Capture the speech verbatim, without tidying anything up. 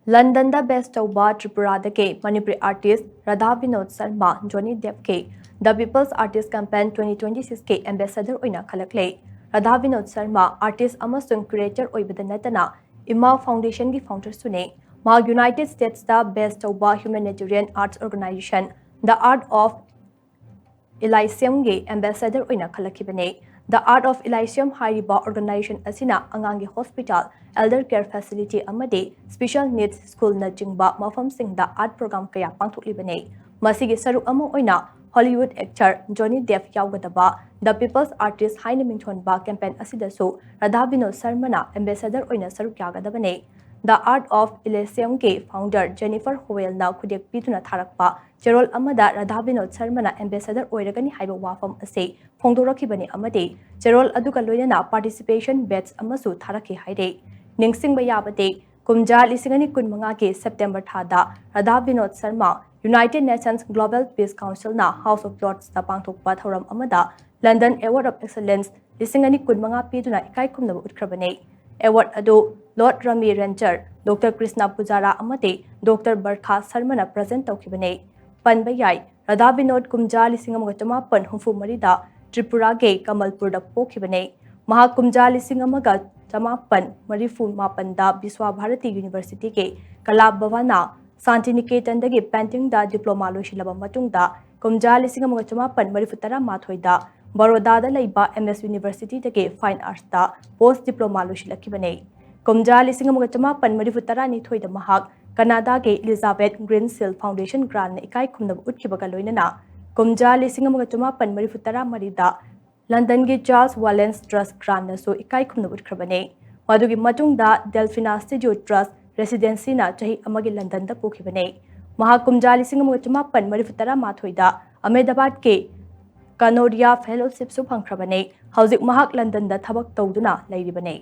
ꯂꯟꯗꯟꯗ base ꯇꯧꯕ ꯇ꯭ꯔꯤꯄꯨꯔꯥꯗꯒꯤ Manipuri artist Radha Binod Sharma, Johnny ꯗꯦꯞꯀꯤ The People's Artist Campaign twenty twenty-six ꯀꯤ ꯑꯦꯝꯕꯦꯁꯦꯗꯔ ꯑꯣꯏꯅ ꯈꯜꯂꯛꯂꯦ꯫ ꯔꯥꯙꯥ ꯕꯤꯅꯣꯗ ꯁꯔꯃ ꯑꯥꯔꯇꯤꯁ ꯑꯃꯁꯨꯡ ꯀ꯭ꯌꯨꯔꯦꯇꯔ ꯑꯣꯏꯕꯗ ꯅꯠꯇꯅ ꯏꯃꯥ ꯐꯥꯎꯟꯗꯦꯁꯟꯒꯤ ꯐꯥꯎꯟꯗꯔꯁꯨꯅꯤ꯫ ꯃꯍꯥꯛ ꯌꯨꯅꯥꯏꯇꯦꯗ ꯁ꯭ꯇꯦꯠꯁꯇ ꯕꯦꯁ ꯇꯧꯕ humanitarian arts organisation The Art of Elysiumꯒꯤ ꯑꯦꯝꯕꯦꯁꯦꯗꯔ ꯑꯣꯏꯅ ꯈꯜꯂꯛꯈꯤꯕꯅꯤ꯫ The Art of Elysium ꯍꯥꯏꯔꯤꯕ ꯑꯣꯔꯒꯅꯥꯏꯖꯦꯁꯟ ꯑꯁꯤꯅ ꯑꯉꯥꯡꯒꯤ ꯍꯣꯁꯄꯤꯇꯥꯜ, ꯑꯦꯜꯗꯔ ꯀꯦꯌꯔ ꯐꯦꯁꯤꯂꯤꯇꯤ ꯑꯃꯗꯤ ꯁ꯭ꯄꯦꯁꯤꯌꯦꯜ ꯅꯤꯗꯁ ꯁ꯭ꯀꯨꯜꯅꯆꯤꯡꯕ ꯃꯐꯝꯁꯤꯡꯗ ꯑꯥꯔꯠ ꯄ꯭ꯔꯣꯒ꯭ꯔꯥꯝ ꯀꯌꯥ ꯄꯥꯡꯊꯣꯛꯂꯤꯕꯅꯤ꯫ ꯃꯁꯤꯒꯤ ꯁꯔꯨꯛ ꯑꯃ ꯑꯣꯏꯅ ꯍꯣꯂꯤꯋꯨꯗ ꯑꯦꯛꯇꯔ ꯖꯣꯅꯤ ꯗꯦꯞ ꯌꯥꯎꯒꯗꯕ The People's Artist ꯍꯥꯏꯅ ꯃꯤꯡꯊꯣꯟꯕ ꯀꯦꯝꯄꯦꯟ ꯑꯁꯤꯗꯁꯨ ꯔꯥꯙꯥ ꯕꯤꯅꯣꯗ ꯁꯔꯃꯅ ꯑꯦꯝꯕꯦꯁꯦꯗꯔ ꯑꯣꯏꯅ ꯁꯔꯨꯛ ꯌꯥꯒꯗꯕꯅꯤ꯫ The Art of Elysiumꯒꯤ ꯐꯥꯎꯟꯗꯔ ꯖꯦꯅꯤꯐꯔ ꯍꯣꯋꯦꯜꯅ ꯈꯨꯗꯦꯛ ꯄꯤꯗꯨꯅ ꯊꯥꯔꯛꯄ ꯆꯦꯔꯣꯜ ꯑꯃꯗ ꯔꯥꯙꯥ ꯕꯤꯅꯣꯗ ꯁꯔꯃꯅ ꯑꯦꯝꯕꯦꯁꯦꯗꯔ ꯑꯣꯏꯔꯒꯅꯤ ꯍꯥꯏꯕ ꯋꯥꯐꯝ ꯑꯁꯤ ꯐꯣꯡꯗꯣꯔꯛꯈꯤꯕꯅꯤ ꯑꯃꯗꯤ ꯆꯦꯔꯣꯜ ꯑꯗꯨꯒ ꯂꯣꯏꯅꯅ ꯄꯥꯔꯇꯤꯁꯤꯄꯦꯁꯟ ꯕꯦꯖ ꯑꯃꯁꯨ ꯊꯥꯔꯛꯈꯤ ꯍꯥꯏꯔꯤ꯫ ꯅꯤꯡꯁꯤꯡꯕ ꯌꯥꯕꯗꯤ, ꯀꯨꯝꯖꯥ ꯂꯤꯁꯤꯡ ꯑꯅꯤ ꯀꯨꯟꯃꯉꯥꯒꯤ ꯁꯦꯞꯇꯦꯝꯕꯔ ꯊꯥꯗ Radha Binod Sharma United Nations Global Peace Councilꯅ House of Lordsꯇ ꯄꯥꯡꯊꯣꯛꯄ ꯊꯧꯔꯝ ꯑꯃꯗ London Award of Excellence ꯂꯤꯁꯤꯡ ꯑꯅꯤ ꯀꯨꯟꯃꯉꯥ ꯄꯤꯗꯨꯅ ꯏꯀꯥꯏ ꯈꯨꯝꯅꯕ ꯎꯠꯈ꯭ꯔꯕꯅꯤ꯫ ꯑꯦꯋꯥꯔꯗ ꯑꯗꯨ ꯂꯣꯔꯗ ꯔꯃꯤ ꯔꯦꯟꯆꯔ, ꯗꯣꯛꯇꯔ ꯀ꯭ꯔꯤꯁꯅ ꯄꯨꯖꯥꯔꯥ ꯑꯃꯗꯤ ꯗꯣꯛꯇꯔ ꯕꯔꯈꯥ ꯁꯔꯃꯅ ꯄ꯭ꯔꯖꯦꯟ ꯇꯧꯈꯤꯕꯅꯤ꯫ ꯄꯟꯕ ꯌꯥꯏ, ꯔꯥꯙꯥ ꯕꯤꯅꯣꯗ ꯀꯨꯝꯖꯥ ꯂꯤꯁꯤꯡ ꯑꯃꯒ ꯆꯃꯥꯄꯟ ꯍꯨꯝꯐꯨ ꯃꯔꯤꯗ ꯇ꯭ꯔꯤꯄꯨꯔꯥꯒꯤ ꯀꯃꯜꯄꯨꯔꯗ ꯄꯣꯛꯈꯤꯕꯅꯤ꯫ ꯃꯍꯥꯛ ꯀꯨꯝꯖꯥ ꯂꯤꯁꯤꯡ ꯑꯃꯒ ꯆꯃꯥꯄꯟ ꯃꯔꯤꯐꯨ ꯃꯥꯄꯟꯗ ꯕꯤꯁ꯭ꯋꯥ ꯚꯥꯔꯇꯤ ꯌꯨꯅꯤꯚꯔꯁꯤꯇꯤꯒꯤ ꯀꯂꯥ ꯚꯕꯟꯅ ꯁꯥꯟꯇꯤꯅꯤꯀꯦꯇꯟꯗꯒꯤ ꯄꯦꯟꯇꯤꯡꯗ ꯗꯤꯄ꯭ꯂꯣꯃꯥ ꯂꯣꯏꯁꯤꯜꯂꯕ ꯃꯇꯨꯡꯗ, ꯀꯨꯝꯖꯥ ꯂꯤꯁꯤꯡ ꯑꯃꯒ ꯆꯃꯥꯄꯟ ꯃꯔꯤꯐꯨ ꯇꯔꯥ ꯃꯥꯊꯣꯏꯗ ꯕꯔꯣꯗꯥꯗ ꯂꯩꯕ ꯑꯦꯝ ꯑꯦꯁ ꯌꯨꯅꯤꯚꯔꯁꯤꯇꯤꯗꯒꯤ ꯐꯥꯏꯟ ꯑꯥꯔꯠꯁꯇ ꯄꯣꯁ ꯗꯤꯄ꯭ꯂꯣꯃꯥ ꯂꯣꯏꯁꯤꯜꯂꯛꯈꯤꯕꯅꯤ꯫ ꯀꯨꯝꯖꯥ ꯂꯤꯁꯤꯡ ꯑꯃꯒ ꯆꯃꯥꯄꯟ ꯃꯔꯤꯐꯨ ꯇꯔꯥꯅꯤꯊꯣꯏꯗ ꯃꯍꯥꯛ ꯀꯅꯥꯗꯥꯒꯤ ꯏꯂꯤꯖꯥꯕꯦꯊ ꯒ꯭ꯔꯤꯟꯁꯤꯜ ꯐꯥꯎꯟꯗꯦꯁꯟ ꯒ꯭ꯔꯥꯟꯠꯅ ꯏꯀꯥꯏ ꯈꯨꯝꯅꯕ ꯎꯠꯈꯤꯕꯒ ꯂꯣꯏꯅꯅ ꯀꯨꯝꯖꯥ ꯂꯤꯁꯤꯡ ꯑꯃꯒ ꯆꯃꯥꯄꯟ ꯃꯔꯤꯐꯨ ꯇꯔꯥ ꯃꯔꯤꯗ ꯂꯟꯗꯟꯒꯤ ꯆꯥꯔꯜꯁ ꯋꯥꯂꯦꯟꯁ ꯇ꯭ꯔꯁ ꯒ꯭ꯔꯥꯟꯠꯅꯁꯨ ꯏꯀꯥꯏ ꯈꯨꯝꯅꯕ ꯎꯠꯈ꯭ꯔꯕꯅꯤ꯫ ꯃꯗꯨꯒꯤ ꯃꯇꯨꯡꯗ ꯗꯦꯜꯐꯤꯅꯥ ꯁ꯭ꯇꯨꯗꯤꯑꯣ ꯇ꯭ꯔꯁ ꯔꯦꯁꯤꯗꯦꯟꯁꯤꯅ ꯆꯍꯤ ꯑꯃꯒꯤ ꯂꯟꯗꯟꯗ ꯄꯨꯈꯤꯕꯅꯤ꯫ ꯃꯍꯥꯛ ꯀꯨꯝꯖꯥ ꯂꯤꯁꯤꯡ ꯑꯃꯒ ꯆꯃꯥꯄꯟ ꯃꯔꯤꯐꯨ ꯇꯔꯥ ꯃꯥꯊꯣꯏꯗ ꯑꯍꯃꯦꯗꯥꯕꯥꯗꯀꯤ ꯀꯅꯣꯔꯤꯌꯥ ꯐꯦꯂꯣꯁꯤꯞꯁꯨ ꯐꯪꯈ꯭ꯔꯕꯅꯤ꯫ ꯍꯧꯖꯤꯛ ꯃꯍꯥꯛ ꯂꯟꯗꯟꯗ ꯊꯕꯛ ꯇꯧꯗꯨꯅ ꯂꯩꯔꯤꯕꯅꯤ꯫